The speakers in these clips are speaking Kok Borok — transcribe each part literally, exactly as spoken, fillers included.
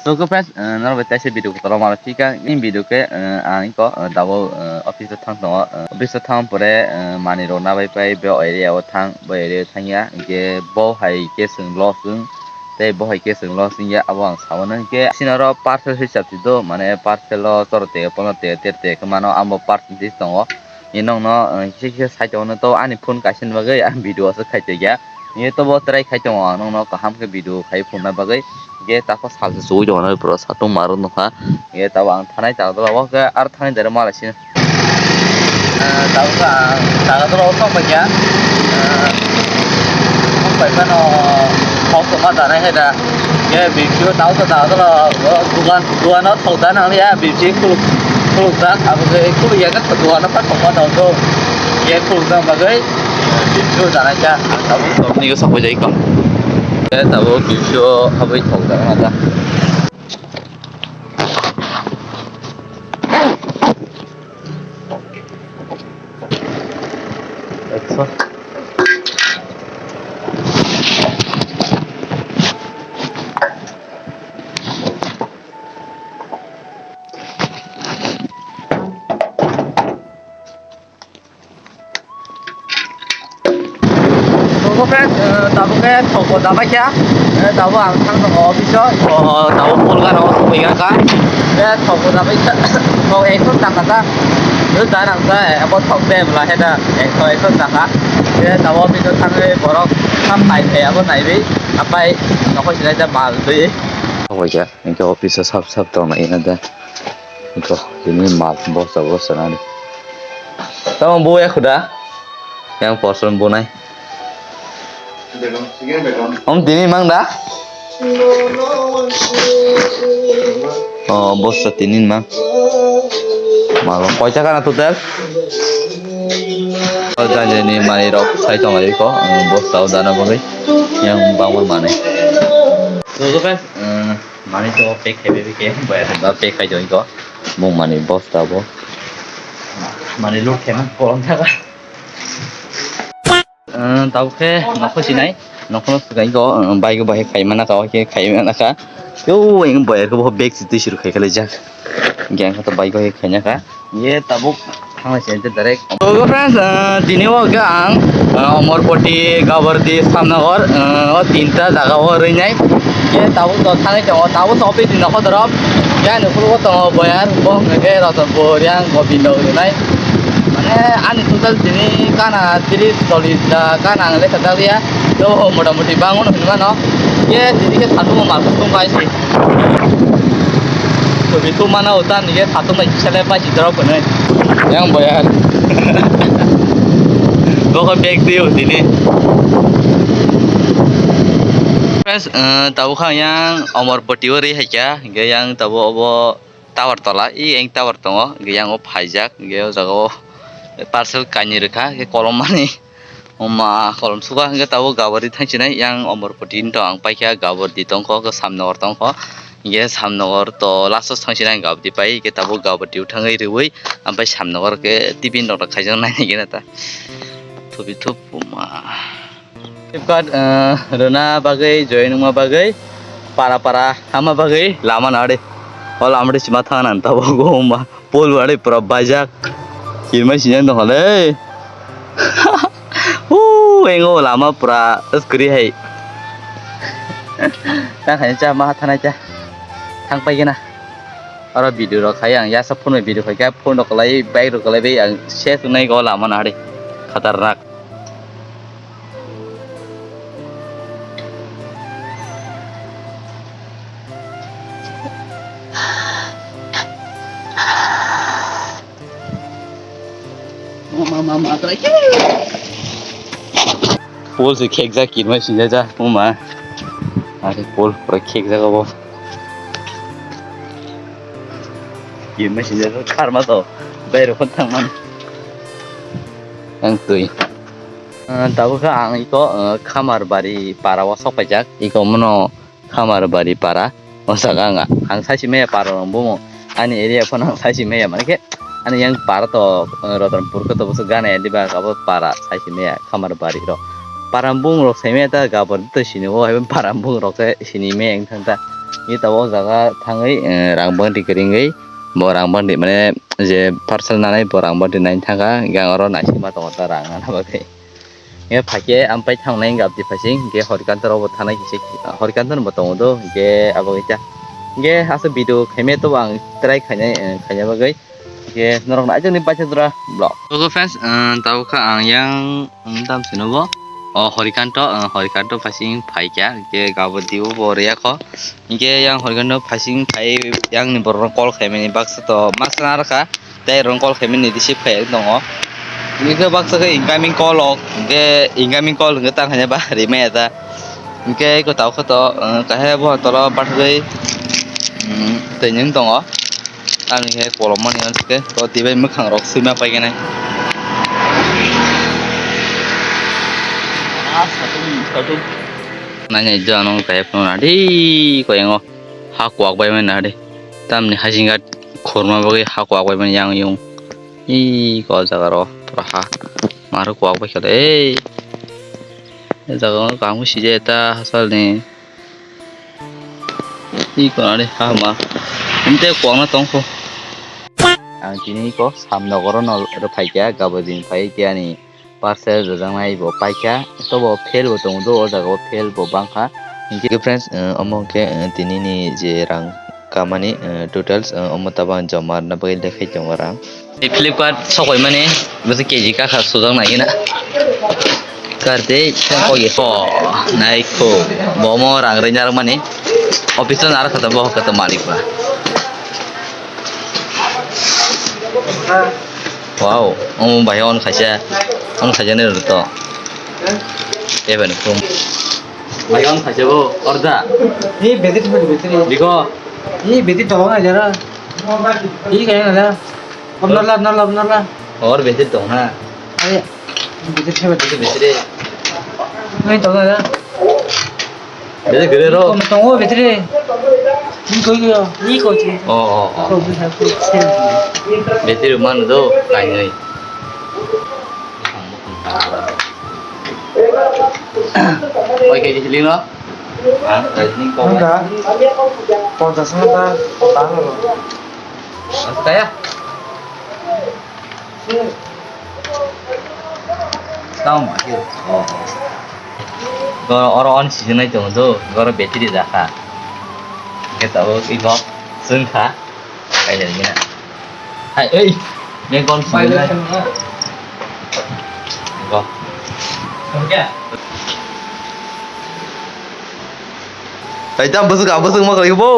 So, good friends, uh, norok bai taisa video kotor ma phika. In video ke, uh, ang iko, uh, dabo, uh, office o thang tongo. Uh, office o thang pore, uh, mani rok nabai pai, bo area o thang, bo area o thang ya. Hingke bo hai ke chwng loss wng, tei bo hai ke chwng loss wng ya, abo ang sao no. Hingke sinoro parcel hisab si do, mane parcel o choro te, pono te, ter te, khe mano, amo percentage tongo. Nokno, uh, kisa kisa side o no to ani phone kaisa ni bagwi ang video aswk khai tongya. Nge tobo try khai tongo ang nokno kaham khe video khai phunukna bagwi. Nge tako salsa chugui tongo no bro, satung maro nokha. Nge tabo ang thanai jaga o khe ar thanai dere malai sino. Eh, tabo khe ang jaga o tong paikha. Eh, tong pai phano thok tongma danai hai da. Nge video tabo khe jaga o dugan, dugan o thok da nang ya, video khuluk, khuluk da. Abo khe khuluk ya khe dugan o pa thok ma tong do. Nge khuluk da bagwi. Bibsio janai kha, ang tabuk shop ni sok pai jai kho. Khe tabuk bibsio habwi thok jak na ta. Acha. Tongo friends, eh, tabuk khe thokbo dabai kha. Eh, tabuk ang thang tongo office o. Oh, tabuk Kolkata o sopoi kha. Eh, thokbo dabai kha. Thok ekdom taka ta. Yo da nang ta, eh, abo thok de bla he da. Eh, thok ekdom taka. Eh, tabuk office o thangwi borok sam nai khe abo naiwi. Apai nokho sinai da mal twi. Sopoi kha. Hingke office o sap sap tong nai na da. Hingke tini mal bosta bosta nani. Tamo bo ya khuda. Yang person bo nai. Om tini mang da? Oh, bosta tini mang. Mal koita kana total? Oh, jani ni mani rok sai tong ai ko. Bosta o dana bagwi. Yang bangma mani. Logo pa. Mani to pack khai bai khe, boya da pack khai joi ko. Mung mani bosta bo. Mani load khe man kolom thaga. Tabo khe nokho sinai, nokho no swkai ko, bike o bahai khai mana ka, khe khai mana ka. Yo, eng boya ko bo bag si twi suru khai khalai jak. Gang kha to bike o khai na ka. Ye tabuk thangna se direct. So friends, ah, tini o khe ang, ah, Omorpoti, Gabardi, Samnagar, ah, o tinta jaga o rwnai. Ye tabuk to thangwi tongo, tabuk to office ni nokho dorop. Ye ani ukuluk o tongo boyar, bo hwnkhe Ratanpur, yang Gobindo rwnai. Mane ani total tini kana tris chollish ta kana ang lekha jak ya. To motamoti bangun hwnwi mano. Ye tini khe satung mal satung bai se. Tobi tu mana utan ni ke satu mai sele pai si drop ne. Yang boyar. Boko bag diu tini. Friends, eh, tabuk kha yang Omorpoti o ri hai kya, hingke yang tabuk obo tower tola, i yang tower tongo, hingke yang o phaijak, hingke o jaga o parcel kainwi rwkha, hingke kolom mani. Oma kolom suka hingke tabuk Gabardi thangsinai, yang Omorpoti to ang paikha, Gabardi tongkho, Samnagar tongkho, hingke Samnagar to last o thangsinai Gabardi pai, hingke tabuk Gabardi o thangwi rwui, ampai Samnagar khe T V nok rok khaijak nai hingke na ta. Thubi thup, oma. Flipkart, eh, rwna bagwi, join wngma bagwi, para para hama bagwi, lama nari. O lama ri sima thangna tabuk oma. Pol wari pura baijak. Kirmai sinjak dong le. Hu, engo lama pura skri hai. Ta khai cha ma thanai cha. Thang pai gena. Oro video rok khai ang yasa phone bai video khai kha phone rok lai bike rok lai bai ang ses nai go lama nari. Khatarnak. Pol se khekjak kirmai sinjajak wngma. Are pol pura khekjak obo. Kirmai sinjajak kharma to. Bairok thangmani. Ang twi. Ah, tabuk khe ang iko, ah, Khamarbari para o sok paijak. Iko mono Khamarbari para. O jaga ang, ang saisi maya para rok bumung. Ani area phano ang saisi maya, mane khe ani yang para to, ah, Ratanpur khe to bwswk gana ya diba, abo para saisi maya Khamarbari rok. Para bumung rok sai maya ta gabor to sini o, hai para bumung rok khe sini maya wng thang ta. Hingke tabuk o jaga thangwi, eh, rang bandi kwrwngwi, bo rang bandi mane je parcel nanai bo rang bandi naina thangkha, hingke ang oro naisingma tongo ta rang nana bagwi. Hingke phaikhe ampai thangnai hingke abdi phaising, hingke Horikanto rokbo thanai kisa, Horikanto no bo tongo do, hingke abo kisa. Hingke aswk video khaimaya tobo ang try khainai, eh, khaina bagwi. Hingke norok naijak ni bacha jora vlog. Hello friends, eh, tabuk kha ang yang, eh, tam sino bo. O Horikanto, eh, Horikanto phaising phaikha, hingke gabo dibo bo riyakho. Hingke yang Horikanto phaising phai yang ni borok rok call khaimani baksa to masa na rwkha. Tei rong call khaimani receive khai tongo. Hingke baksa khe incoming call rok, hingke incoming call hingke tang khaina ba rimaya ta. Hingke eko tabuk khe to, eh, kahaya bo tola bathagwi, mm, twi nwng tongo. Tamni khe kolom mani hwnke to twi bai mwkhang rok swima pai khe nai. Nanya jano kaya phano na di koyango ha kwak bai mani na di. Tamni hajinga khorma bagwi ha kwak bai mani yang yung. Ih, ko jaga ro pura ha. Maru kwak bai khe de. E jaga o kangwi sijai ta hachal ni. Ih, ko ari ha ma. Inte kwak na tong kho. Ang tini ko Samnogoro no rw phai kha, gabajin phai khe ani parcel rwjaknai bo paikha. Tobo fail bo tongo do, o jaga o fail bo bangkha. Hingke friends, eh, omo hingke, eh, tini ni je rang kamani, eh, totals, eh, omo tabang joma rwna bagwi lekhai tongo rang. Flipkart sokoi mani, bwswk K G kakha sujak nai gina. Kartei, tei kok ye po, nai kho, bomo rang rwina rwmani, office o narwkha ta, bohok kha ta malik ba. Wow, omo bai on khaisa, on khaisa ni rwto. Even kum. Bai on khaisa bo, orda. Ni bedir bedir bedir. Diko. Ni bedir tong na jara. Ni kaya na jara. Om norla, norla, norla. Or bedir tong na. Aye. Bedir theba. Bedir bedir. Ni tong na jara. Bete gede ro. Kom tongo bete re. Ni koi yo, ni koi chi. Oh, oh, oh. Ko bu sa ko sel. Bete ro man do kai nai. Koi ke jili no? Ha, rajni ko. Anda. Ponchas na ta, ta lo. Kaya? Tamo ma khe. Oh, oh. Goro oro on season nai tongo do, goro battery da kha. Khe tabuk iko swng kha. Kailai gina. Hai, ei. Beng kon season nai. Go. Hai, tam bwswk, bwswk ma khlai bo?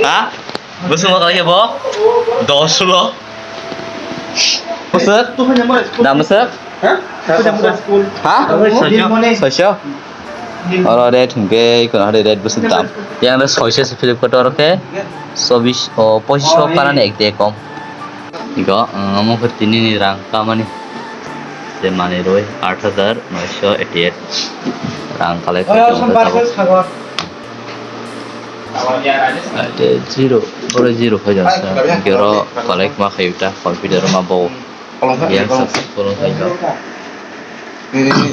Ha? Bwswk ma khlai bo? Dos lo. Bwswk? Da bwswk? Ha? Soisho. Oro red hwnkhe, ikono hari red bwswk tam. Yang le soisho se Flipkart oro khe, chobbish, o, pochisho kanani ekde kom. Iko, um, omo khe tini ni rang kamani. Je manwi rwi aat hajar noisho eighty eight rang collect khaijak. Ate zero, oro zero khaijak sa. Gero collect ma khayu ta, computer ma bo. Yang successful khaijak.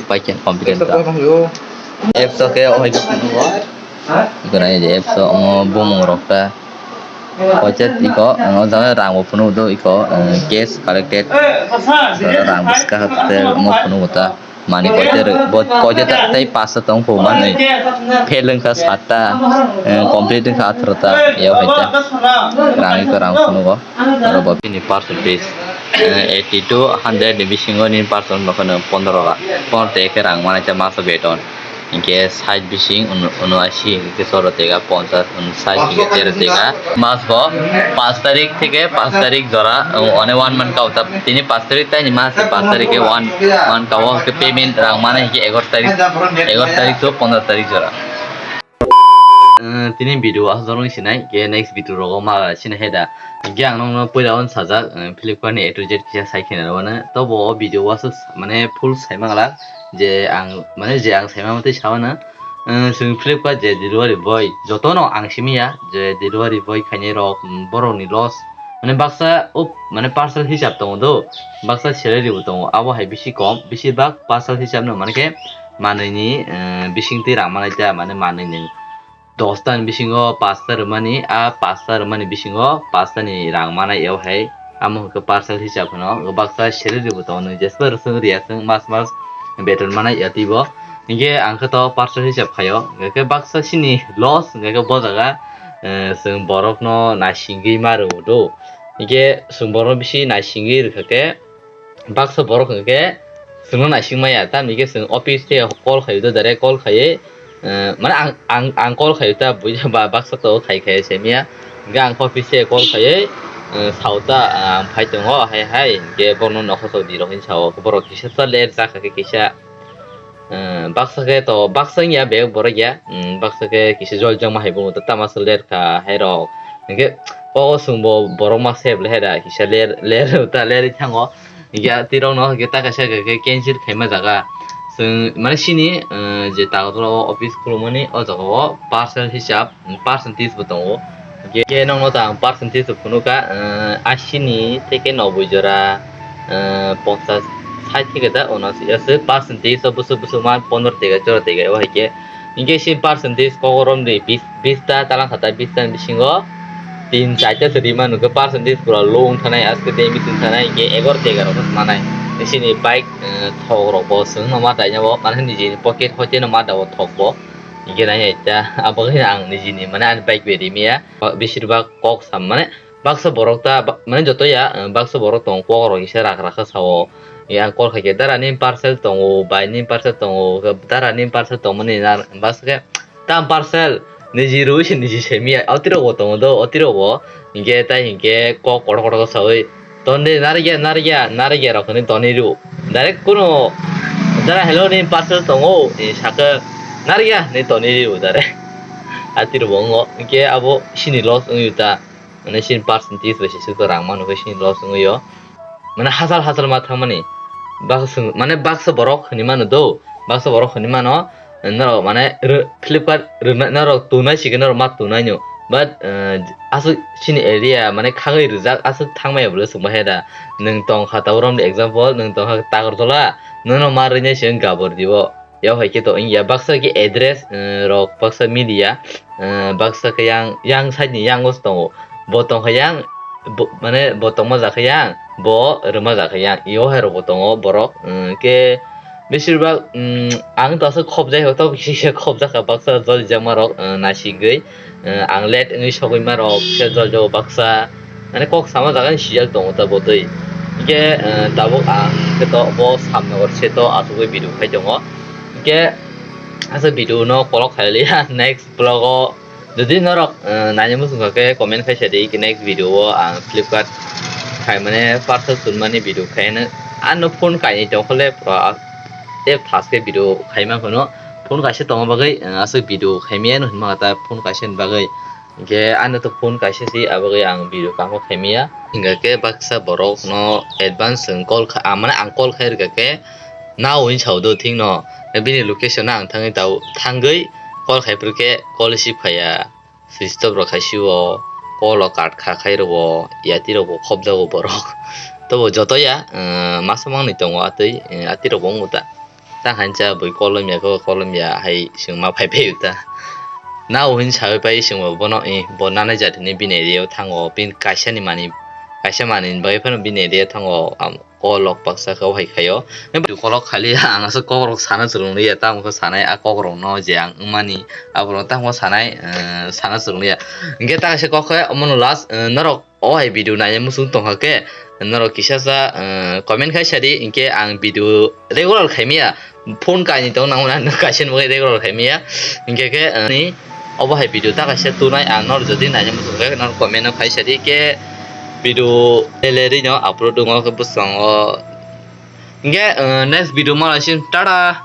Paikhe computer ta. Apps o khe o hai ta phunukgo. Iko nai je apps o omo bumung rok ta. Koicha tiko, ang o jaga rang bo phunuk do iko, eh, cash collected. Rang bwska hapte mo phunuk ta. Mani koicha rw-, bo koicha ta tei pasta tong phu manwi. Fail wngkha satta, eh, complete wngkha atharoh ta. Yau hai ta. Rang iko rang phunugo. Oro bo bini percentage, eh, eighty to hundred ni bisingo ni percent no kheno pondro ra. Pondro te khe rang manai cha maso beton. Hinkhe sait bising unu-, unuashi, hinkhe soro tega ponchas, un-, sait hinkhe tero tega. Mas bo panch tarik theke panch tarik jora, o, one one month kao ta, tini panch tarik taini mas panch tarik khe one, one kao hinkhe payment rang mane hinkhe egaroh tarik, egaroh tarik to pondro tarik jora. Eh, tini video aswk jorok sinai, hinkhe next video rogo ma sinai hai da. Hinkhe ang nokno puila on sajak, eh, Flipkart ni A to Z kisa sai khena rwmani. Tobo o video o aswk mane full sai manglak. Je ang, mane je ang saima motwi sa mano, eh, chwng Flipkart je delivery boy, jotono ang simi ya, je delivery boy khainai rok, mm, borok ni loss. Mane baksa, up, mane parcel hisab tongo do, baksa salary bo tongo, abo hai bisi kom, bisi bak parcel hisab no, mane khe manwi ni, eh, bising twi rang manai ta, mane manwi ni. dosta ni bisingo pasta rwmani, a pasta rwmani bisingo pasta ni rang manai eo hai. Amo hwnkhe parcel hisab hwno, baksa salary bo tongo, nwng jesper swng riya swng mas mas beton manai ya twibo. Hinkhe ang khe to parcel hisab khaio, hinkhe baksa sini loss, hinkhe bo jaga, eh, chwng borokno naisingwi ma rwo do. Hinkhe chwng borokno bisi naisingwi rwkha khe, baksa borok hwnkhe chwngno naising maya, tamni khe chwng office tei call khaio, direct call khaiwi, eh, mane ang, ang, ang call khaio ta, buya ba baksa to khai khai se miya, hwnkhe ang office tei call khaiwi, eh, sao ta, ah, ang phai tongo, hai hai, hwnkhe bono nokho tong di rok hinwi sao, borok kisa ta ler chakha khe kisa. Eh, baksa khe to, baksa wngya bek borok ya, mm, baksa khe kisa jol jangma hai bo tama se ler kha hai rok. Hinkhe o chwngbo borok ma se bwle hai da, kisa ler, ler ta ler thango. Hinkhe twi rok no hinkhe ta kaisa khe cancel khaima jaga. Chwng mane sini, eh, je Tagarjala o office khulumani o jaga o parcel hisab, percentage bo tongo. Hinkhe nokno ta ang percentage rok phunukha, eh, ashi ni theke noboi jora, eh, ponchas sait theke ta ono se percentage o bwswk bwswk ma pondro teka jora teka o hai khe. Hinkhe se percentage kokorom ni bis, bis ta talang kha ta, bis ta ni bisingo tin chaita se rima nukhe, percentage pura low wng thanai, aske tei meeting thanai, hinkhe egaro teka rok manai. Sini bike, eh, thok rok bo chwng no ma daina bo, mane nijini pocket hoite no ma da o thok bo. Hinkhe nai hai ta, abo khe ang nijini, mane ani bike bai rimiya. Besir bak kok sam, mane baksa borok ta, ba-, mane joto ya, eh, baksa borok tongo, kok rok kisa rak rakha sao. Yang call khai khe, "Dara ni parcel tongo, bai ni parcel tongo, dara ni parcel tongmani na," baksa khe, "Tam parcel?" Niji rwi se niji se miya, oti rok bo tongo do, oti rok bo. Hinkhe tai hinkhe kok kotor kotor khe saui, "Ton de, narikya, narikya, narikya," rok hinwi tonwi rw. Direct kuno, "Dara, hello, ni parcel tongo," hinwi sakhe, "Narikya," hinwi tonwi rw direct. Ati rw bo wngo, hinkhe abo sini loss wngwi ta. Mane sini percentage bai se suk rang mano khe sini loss wngwi o. Mane hachal hachal ma thangmani. Baksa swng, mane baksa borok hinwi mano do. Baksa borok hinwi mano, norok mane rw-, Flipkart rwnai, norok tunai sikhe norok ma tunai no. But, eh, aswk chini area mane khagwi rijak aswk thangmaya bwle swngba hai da. Nwng tongkha tabuk romni example, nwng tongkha Tagarjala, nono ma rwinai se wng Gabordi o. Yao hai khe to wngya baksa khe address, eh, rok baksa media, eh, baksa khe yang, yang side ni yang o tongo. Bo tongkha yang, bo, mane bo tongma jakha yang, bo rwma jakha yang. Yo hai rok bo tongo borok, eh, khe besir bak, mm, ang to aswk khobjai, hoto kisa kisa khobjakha baksa joli jakma rok, eh, nasigwi, eh, ang late wngwi sogwi ma rok khe joli jago baksa. Mane kok sama jaga ni sijak tongo ta bo twi. Hinkhe, eh, tabuk ang khe to bo Samnagar se to achugwi video khai tongo. Hinkhe aswk video no kolok khai liya next vlog o. Jodi norok, eh, naina muchung kha khe comment khai sa di, next video o ang Flipkart khai mane parcel tunmani video khai no. Ano phone kainwi tongkha le pura tei fast khe video khai ma phano. Phone kaisa tongma bagwi, eh, aswk video khai maya no hinma ta phone kaisa ni bagwi. Hinkhe ano to phone kaisa si, abagwi ang video kamo khaimaya. Hinkhe baksa borok no advance chwng call kha, ah, mane ang call khai rwkha khe, nao hinwi sao do thik no, bini location no ang thangwi tao, thangwi call khai phuru khe call receive khaiya, switch off rok khai sio, call o cut kha khai rwo, yati rok bo khobjago borok. Tobo joto ya, eh, masa mangnwi tongo atwi, eh, ati rok bo wngbo ta. Ta hancha bui kolom ya khe, kolom ya hai chwng ma phai phai ta. Nao hinwi sawi pai chwng bo bono, eh, bo nanai jat hinwi bini area o thango, bini kaisa ni manwi, kaisa manwi ni bagwi phano bini area o thango, am, kolok baksa khe o hai khaio. Kolok khali ang aswk kokrok sana chwrwng liya, tamo khe sanai a kokrok no je ang wngmani, aborok tamo sanai, eh, sana chwrwng liya. Hinkhe ta kaisa kok khe omono last, eh, norok o hai video naina muchung tongkha khe, norok kisa sa, eh, comment khai sadi, hinkhe ang video regular khaimaya, phone kainwi tong nang mano, kaisa ni bagwi regular khaimaya, hinkhe khe, eh, ni obo hai video ta kaisa tunai ang norok jodi naina muchung khe norok comment no khai sadi, khe video lele rino upload wngo khe bwskango, hinkhe, eh, next video ma laisin, tata.